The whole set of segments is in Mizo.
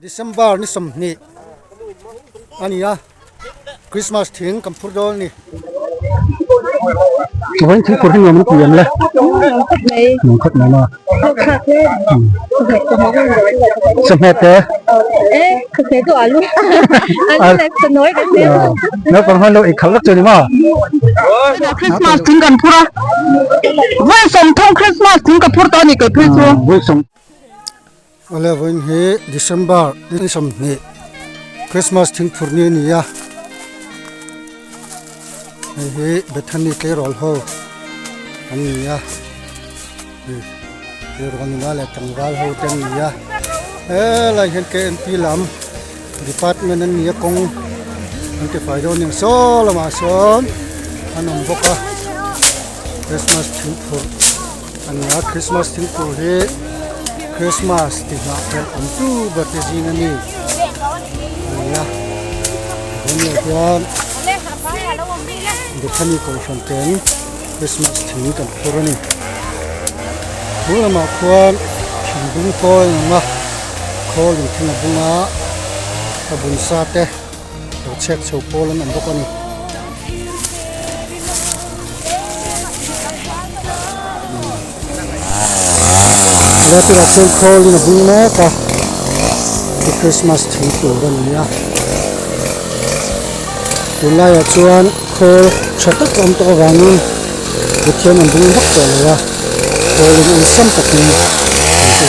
December ni 20 a ni a, Christmas thing kan phur dawn a ni. Vawiin thing phur hi nuam an ti em le? Nuam khawp mai maw? Chawhmeh te? Naupang ho lo ei khalh vek chu a ni maw? Christmas thing kan phur a, vawi 30 Christmas thing ka phur tawh a ni kei phei chu. Awle vawiin hi December ni 20 Christmas thingphur ni a ni a, hei hi Bethany tleirawl ho an ni a, tleirawl nula leh tlangval ho te an ni a, helai hian KMP lam department an ni a kawng an ti fai dawn a ni ang saw lamah sawn an awm bawk a Christmas thingphur. A ni a Christmas thingpur hi Christmas ti hnah phelh awm tu ber te zing a ni a ni a hemi ah hian Bethany kohhran ten Christmas thing kan phur a ni chung lamah khuan thinlung pawl a awm a khawl in thing a bung a a bun sa te lo chhek chho pawl an awm bawk a ni. Helai tunah chuan khawl in a bung mek a ti Christmas thing tur a ni a tunlaiah chuan khawl tha tak a awm tawh avangin Pathian an bung vak tawh lo a khawl in awlsam takin an chu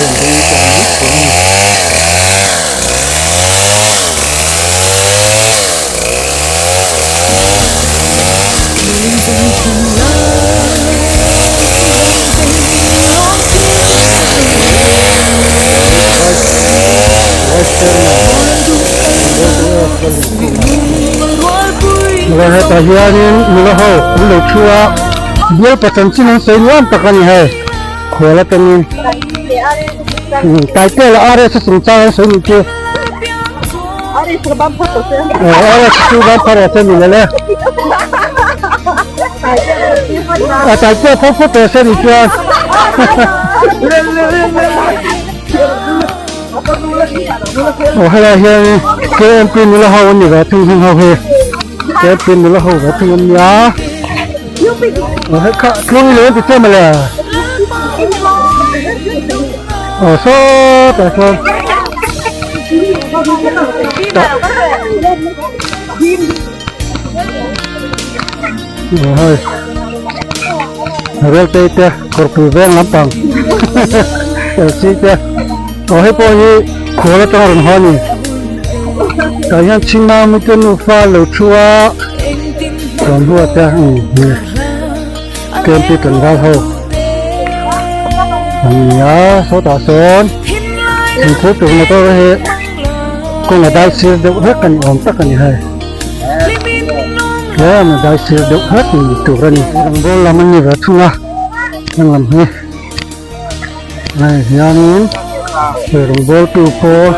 an bung tawh mai thin a ni. Hetah hianin nula ho an lo thu a bial pachan chin an sawi nuam tak a ni hei khual atangin Taitea leh RS chungchang an sawi nih chu. A Taitea pawh phawt tawh se nih chuan. Aw helai hian KMP nula ho an ni ve thung heng ho hi KMP nula ho ve thung an nia aw hei kha tlung i lo an ti chiah mawle aw sawtah sawn aw hei rel te te kawrpui veng lampang LC te aw hei pawh hi khual atanga rawn haw a ni tah hian chhingmami te nufa lo thu a chuan hnuah te KMP tlangval ho an ni a sawtah sawn thingpui tur motor hi kawng a dai sir deuh hlek a ni awm tak a ni hei tlem a dai sir deuh hlek ni tur a ni rawngbawl lam a ni ve thung a heng lam hi hei hianin rawngbawl tu pawh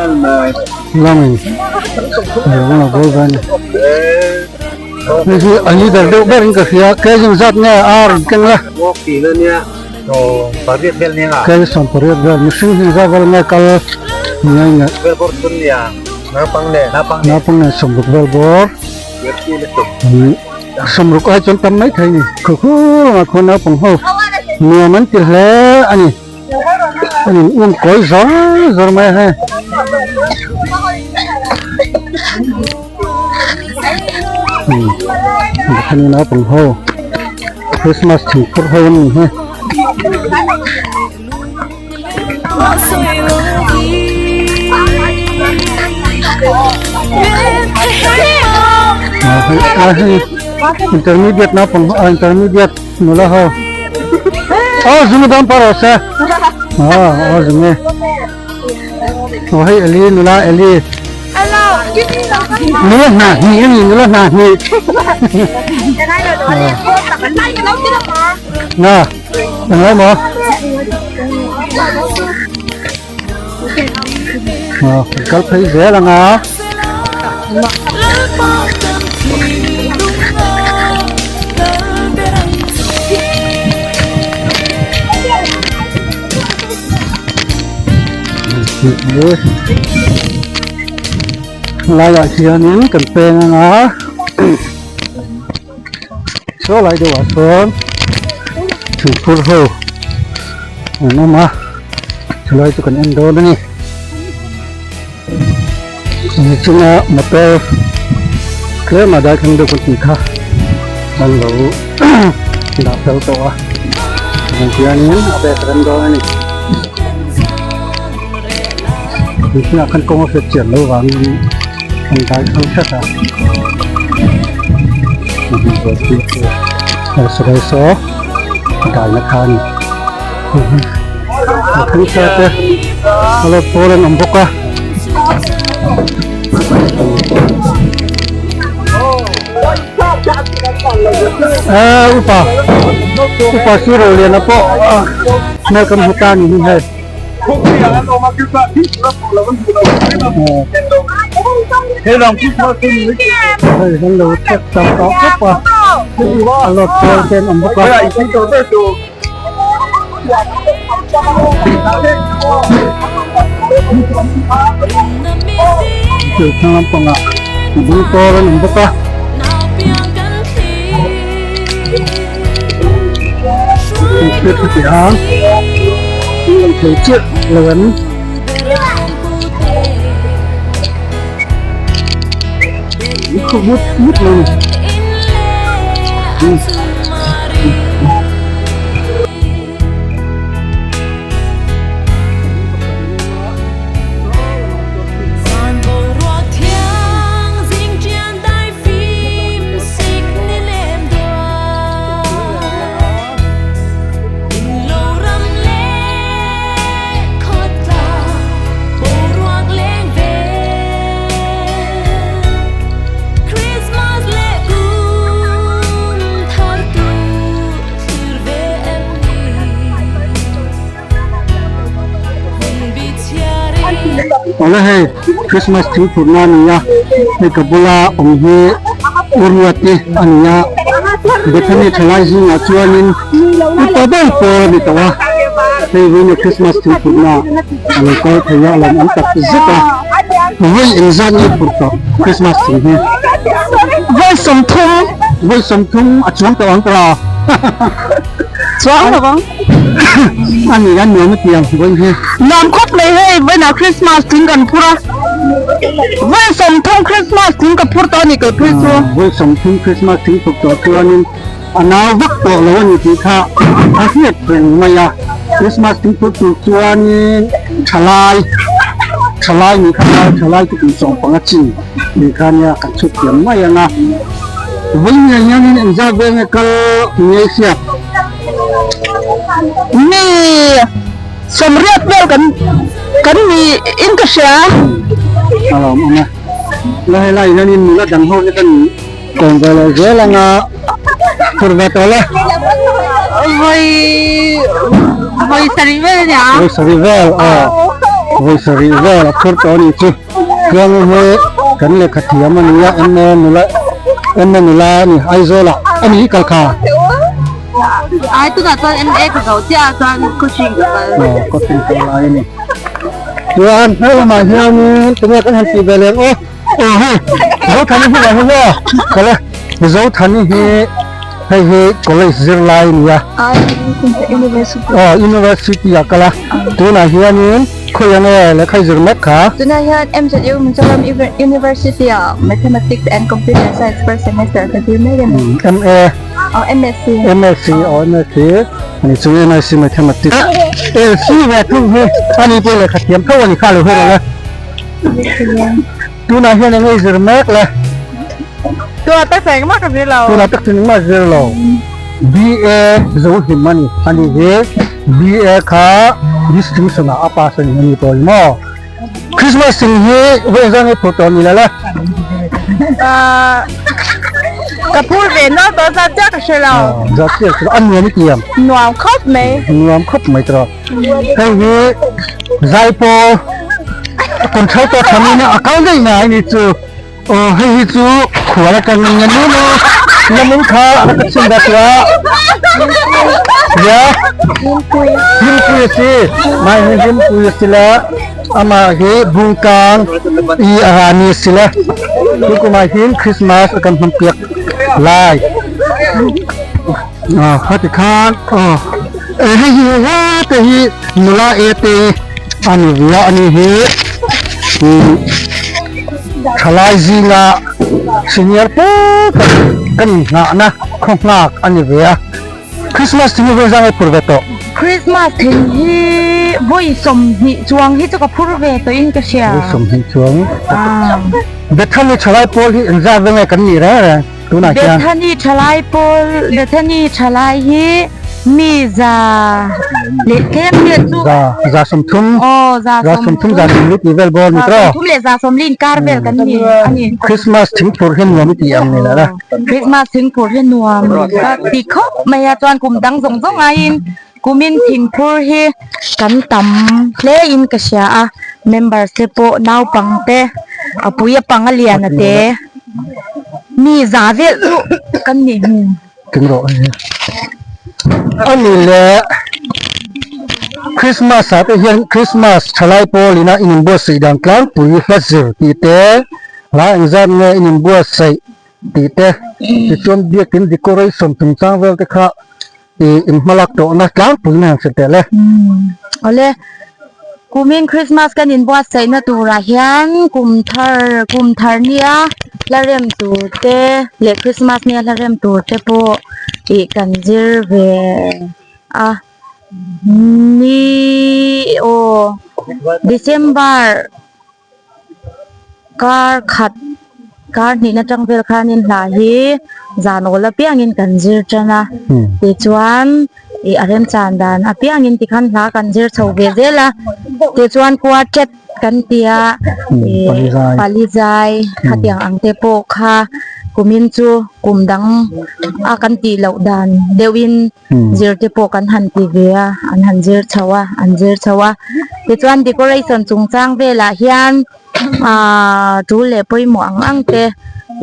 lamin rawng a bawl ve a ni. Hei hi a leader deuh ber in ka hria kei zing zat nge a rawn keng la kei 80 vel mihring hi zat vel nge kal nge nge naupang nen 60 vel bawr 60 ai chuan tam mai thei ni khu khu lamah khuan naupang ho nuam an ti hle a ni. An in um kawi zawr zawr mai a hei. Bethany naupang ho Christmas thingphur ho an ni hi. Intermediate naupang intermediate nula ho. Oh, zungi dam paro se. Oh, oh zungi. Oh, hei Eli nula Eli. Nula hna hni ani nula hna hni. Na, englai maw? Oh, kal phei zel anga. Laiah hianin kan peng anga saw lai deuhah sawn thingphur ho an awm a chulai chu kan en dawn a ni. Ni chunga motor tlem a daithleng deuh kan tih kha an lo dah fel tawh a tiang hianin a bag rem dawn a ni. Mihring ah khan kawng a hriat chian loh vangin an dai thang hret a sawi saw daina kha a ni a then thla te a lo pawl an awm bawk a. Eee upa upa si Roliana pawh hmel kan hmu ta a ni hi hei. Hei kan lo check tam tawh khawp a a lot pawl te an awm bawk a. Thil thlang lampangah bung pawl an awm bawk a. Thil chu ti a an thei chiah lo em. Khu vut vut lo ni. Awle hei Christmas thingphurhna a ni a hei ka bula awm hi Uruati a ni a Bethany thalai zingah chuanin upa ber pawl a ni tawh a hei vawiin Christmas thingphurhna a lo kal thei a a lawm awm tak zet a vawi engzat nge phurh tawh Christmas thing hi Vawi 30 vawi 30 a chuang tawh ang tawh a. Chuang lo ang. A ni a nuam a ti ang vawiin hi. Nuam khawp mai hei vawiinah Christmas thing kan phur a. Vawi 30 Christmas thing ka phur tawh a ni kei phei chu. Vawi 30 Christmas thing phur tawh chuanin a nau vak tawh lo a ni tih kha a hriat reng mai a. Christmas thing phur tur chuanin thalai thalai nih kha thalai chu kum 15 chin nih kha nia kan chhut thiam mai ang a. Vawiin ah hianin engzat vel nge kal ngei hriat? Mi 80 vel kan kan ni in ka hria. A lawm awm e. La helai hianin nula dang ho hi kan kawm ve leh zel anga phur ve tawh le. Vawi vawi sarih vel a nia. Vawi sarih vel aw vawi sarih vel a phur tawh a nih chu. Chuan hei kan lehkha thiam a ni a MA nula MA nula a ni Aizawl ah a ni kal kha. Ai tunah chuan MA ka zo chiah a chuan coaching ka kal. Aw coaching kal lai a ni. Chuan hei lamah hianin tunge kan han tih ve leh ang aw aw hei Zothani hi lo hmu aw kal e Zothani hi hei hi college zirlai a ni a. Aw university ah kal a tunah hianin. Khawi ang e, lehkha i zir mek kha. Tunah hian MZU Mizoram University ah Mathematics and Computer Science first semester ka zir mek a ni. MA. Aw MSc. MSc aw MSc ani chu MSc Mathematics. LC ve thung hi ani pawh lehkha thiam tho a ni kha lo her ang e. Tunah hian eng i zir mek le? Tunah tak chuan engmah ka zir lo. Tunah tak chuan engmah zir lo. BA zo hlim a ni. Ani hi BA kha distinction ah a pass a ni a ni tawh ni maw? Christmas sing hi vawi engzah nge phur tawh ni la le? Ahh ka phur ve nual tawh zat chiah ka hre lo. Zat chiah ka hre lo. A nuam i ti em? Nuam khawp mai. Nuam khawp mai tawh. Hei hi Zaipawl contractor thamin a kal daih mai ni chu aw hei hi chu khual atang in a ni maw namin kha a ka chhun dah tawh a ya hlimpui a si mai hi hlimpui a si la. Amah hi Bungtlang i a rami a si le tukum ah hin Christmas a kan hmanpiak lai. Khati khan hei hi te hi nula e te ani via ani hi thalai zinga senior pawl tak kan inngahna khaw nghak ani ve a. Christmas thing hi vawi zang ai phur ve tawh. Christmas thing hi vawi 20 chuang hi chu ka phur ve tawh in ka hria. Vawi 20 chuang. Bethany thalai pawl hi engzat ve nge kan nih reng reng tunah hian. Bethany thalai pawl Bethany thalai hi mi za leh tlem vel chu. Za 30. Aw za 30 za 40 tih vel bawr ni tawh. Za 30 leh za 40 inkar vel kan ni a ni. Christmas thing phur hi nuam i tih ang ni lah. Christmas thingphur hi nuam ka ti khawp mai a chuan kum dang zawng zawng aiin kumin thingphur hi kan tam hle in ka hria a members te pawh naupang te a pui a pang a lian a te mi za vel chu kan nih hmel. Keng rawh hei a ni leh Christmas ah te hian Christmas thalai pawl ina in inbuatsaih dan tlangpui hla zir tih te Hla engzat nge in inbuatsaih tih te, tichuan biakin decoration chungchang vel te kha ih in hmalak tawhna tlangpui na han hre teh le. Awle, kumin Christmas kan inbuatsaihna turah hian kum thar kum thar nia hla rem tur te leh Christmas nia hla rem tur te pawh ih kan zir ve a ni aw December. Kar khat kar hnihna tang vel khanin hla hi zan awl apiangin kan zir tan a tichuan ih a remchan dan apiangin tikhan hla kan zir chho ve zel a tichuan quartet kan tia ih pali zai khatiang ang te pawh kha kumin chu kum dang a kan tih loh dan deuhin. Zir te pawh kan han ti ve a, an han zir chho a, an zir chho a. Tichuan decoration chungchang velah hian aaa tul leh pawimawh ang ang te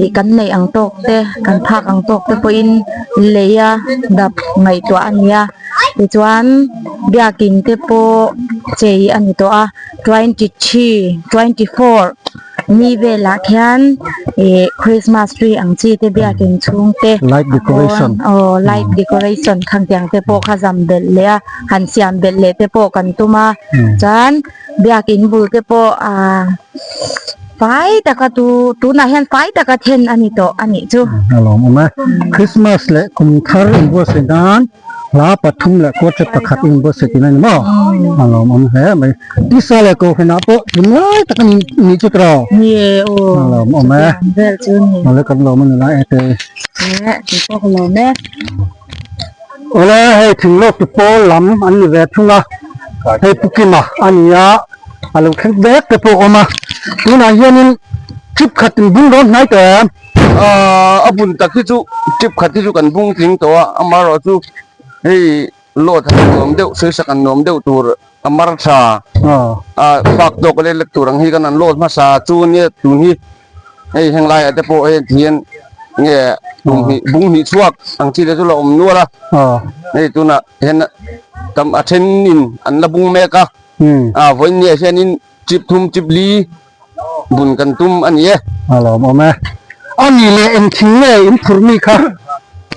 ih kan neih ang tawk te kan phak ang tawk te pawhin lei a dap ngaihtuah a ni a. Tichuan biakin te pawh chei a ni tawh a 23, 24. Ni velah khian ih Christmas tree ang chi te biakin chhung te Light decoration aw light decoration khang tiang te pawh kha zam belh leh a han siam belh leh te pawh kan tum a chuan biakin bul te pawh ah fai taka tu tunah hian fai taka then a ni tawh a nih chu. A lawm awm e Christmas leh kum thar inbuatsaih nan hla pathum leh quartet pakhat inbuatsaih tihna a ni maw a lawm awm hle mai. Tisa leh kohhranah pawh tunlai tak a ni nih chu tawh. Ni e aw. A lawm awm e. Vel chu ni. Awle kan lawm a ni lai e te. E ti pawh ka lawm e. Awle hei thinglawk tu pawl lam an ni ve thung a. Hei Pu Kima a ni a, a lo thleng vek te pawh a awm a. Tunah hianin trip khat in bung dawn hnai tawh em? A bun tak hi chu trip khat hi chu kan bung tling tawh a, amaherawhchu hei load han nuam deuh sawisak han nuam deuh tur a mar tha a bak tawk leh lek tur ang hi kan han load hmasa chu nia tun hi hei heng laiah te pawh hei hian nge tum hnih bung hnih chhuak ang chi te chu la awm nual a hei tunah hian tam a then in an la bung mek a a vawiin niah hianin chip thum chip li bun kan tum a ni e. A lawm awm e. A ni leh eng thing nge in phur mi kha?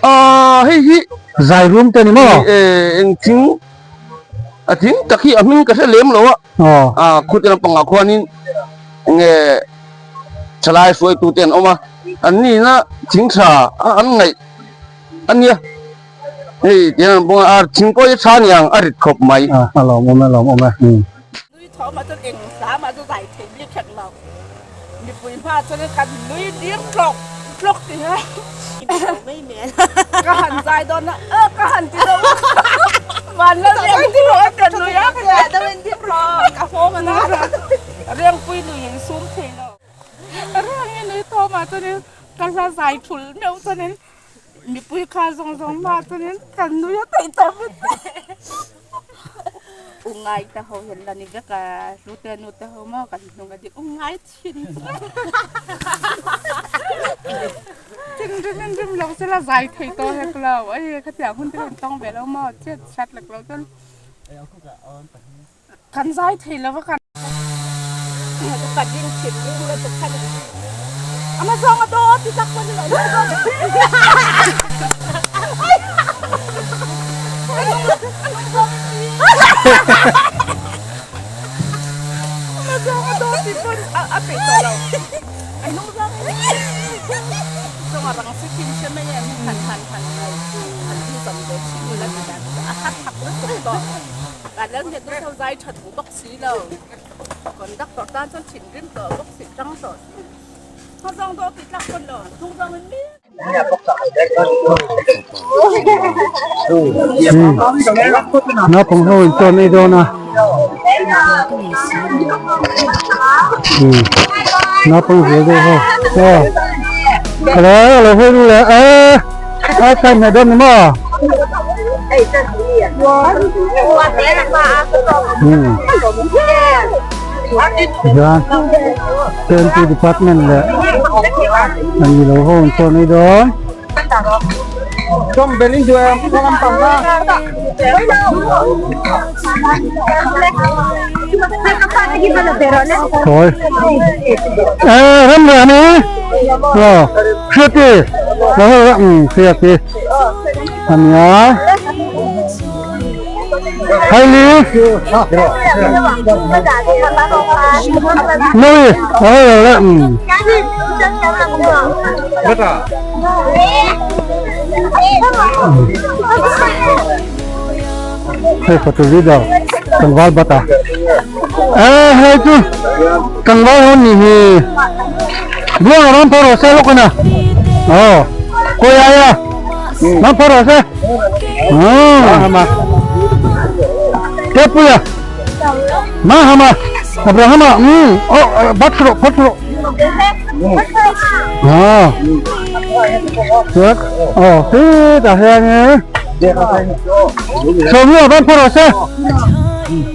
A hei hi. Zai rum te ni maw? Eng thing a thing tak hi a hming ka hre lem lo a. A khute lampangah khuanin nge thalai hruaitu te an awm a, an nihna thing tha a an ngaih a nia. Hei tiang an bawng a, ar thing pawh hi tha niang a rit khawp mai. A lawm awm e, lawm awm e. Nui thawm ah chuan eng hla mah chu zai thei bik hek lo. Mipui hma chuan kan nui dir tlawk tlawk ti ha. Ka han zai dawn a, a ka han ti deuh a. Van la riang ti rawh ka nui a. Ka hawng a na. Riangpui nui in sum thei lo. Riang i nui thawm ah chuan ka hla zai thul meuh chuan Mipui kha zawng zawng hma chuanin kan nui a theih tawh vek. U ngai te ho hian la ni vek a, hlute nu te ho maw kan hnung a dik u ngai thin. Thinrim in rim lo sela zai thei tawh hek lo, ei khatiang hun te khan tawng ve lo maw, chet hrat lek lo chuan kan zai thei lo va kan. Naupang ho in chawn ei dawn a naupang zual deuh ho aw hello alo hawi ru leh e a kai hmeh dawn ni maw hian K N P department leh an ni lo ho an chawn ei dawn. Thôi. Ê, ram rồi anh Ờ, Hriati. Đó là ừ, Hriati. Anh nhá. Hailey. Noi, đó là ừ. Hei fatu leader tlangval bat a e hei chu tlangval ho ni hi buang a rawn phawrh rawh se lawk a na aw kawi ai a rawn phawrh rawh se aw Tepuia Mahama Abrahama um aw bat rawh phawt rawh aw chuan aw hetah hianin Sawmhnu a van phawrh rawh se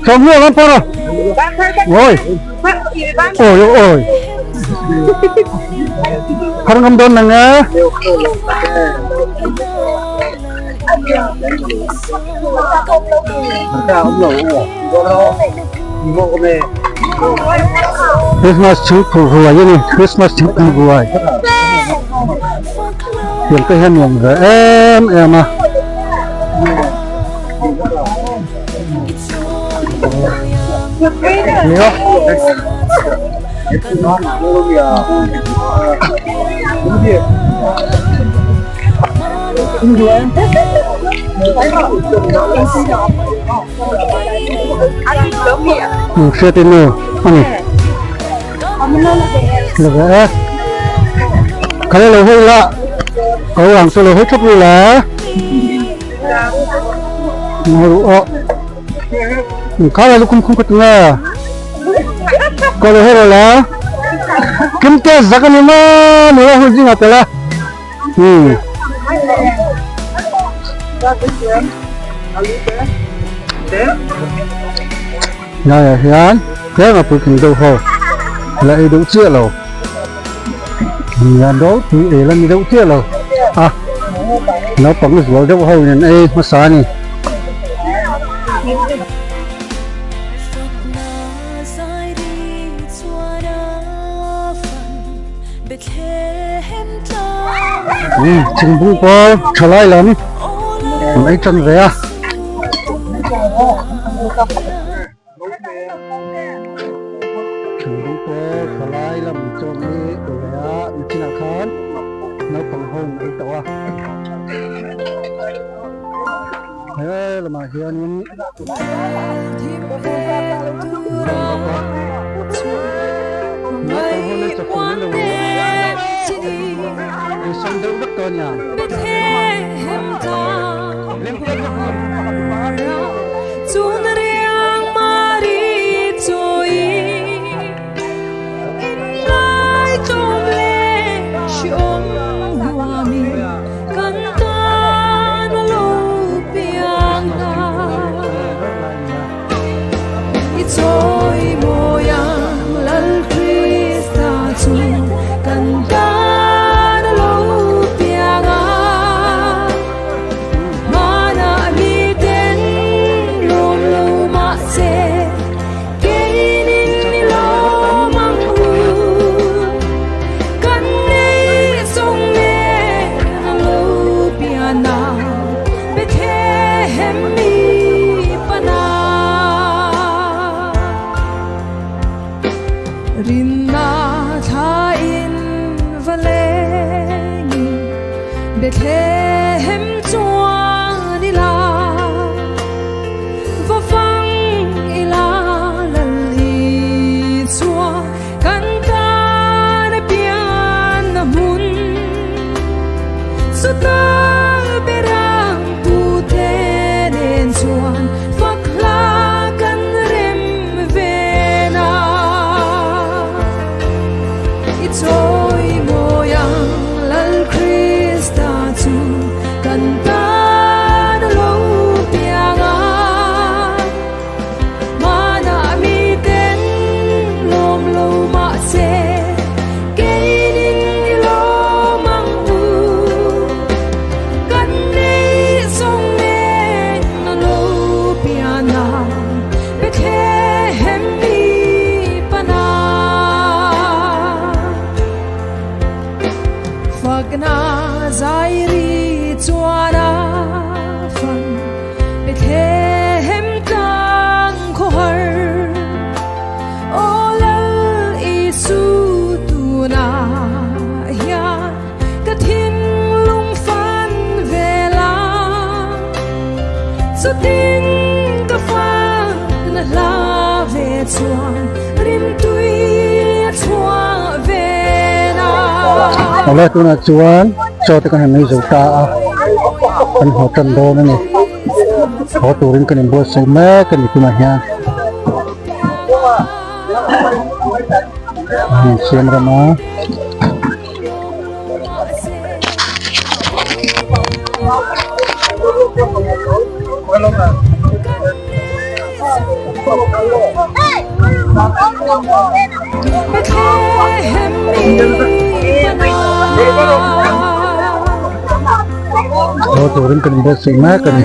Sawmhnu a van phawrh rawh Oi Oi oi Phar ngam dawn nang e Christmas thingpui ruai a ni Christmas thingpui ruai tiang te hian nuam ve em em a. Hriat i nu a ni la ve e kha lo hawi la ko ang chu lo hawi thap ru la ngawi aw kha la lukhum khum kha tinge ko lo hawi rawh la kim te zak a ni maw nula hun zingah tel a. Hmm. Laiah hian tlem a puitling deuh ho la ei deuh chiah lo nia do tui ei la ni deuh chiah lo a naupang zual deuh ho in an ei hmasa a ni. Thingbung pawl tha lai lam an ei tan ve a. Thingbung pawl tha lai lam chuan hi ei ve a nichinah khan naupang ho an ei tawh a. He lamah hianin Awle tunah chuan chaw te kan han ei zo ta a kan haw tan dawn a ni haw turin kan inbuatsaih mek a ni tunah hian an siam ram a. Haw turin kan inbuatsaih mek a ni.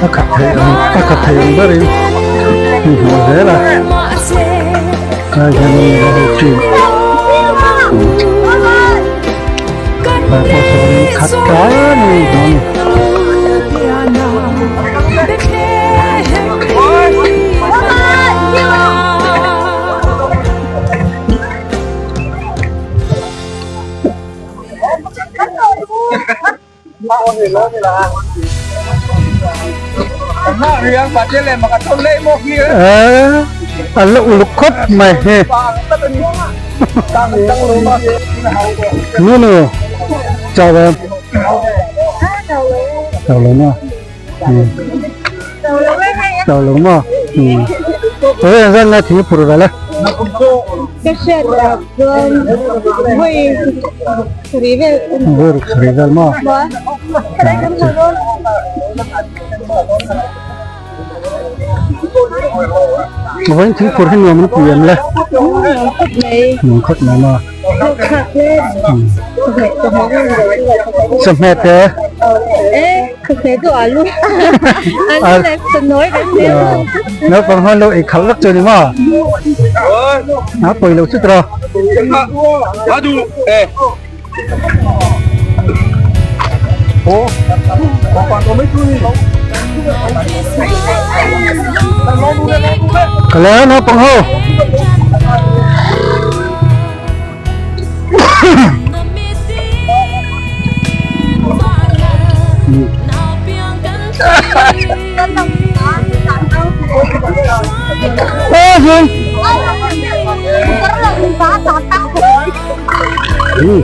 A khat thei ang a khat thei ang berin hei hmuh zel a lai hian in la ho thin lai pawh sawn khat tlai a ni hmuh a ni. A la uluk khawp mai hi Nunu chào em chào lớn à chào lớn mà thế dân là thì phụ rồi đấy Vui vel maw? Vawiin thingphur hi nuam an ti em le? Nuam khawp mai maw? Chawhmeh te? Naupang ho an lo ei khalh vek chu a ni maw? A pawi lo chut rawh. Ka le naupang ho. Ê gì? Ừ.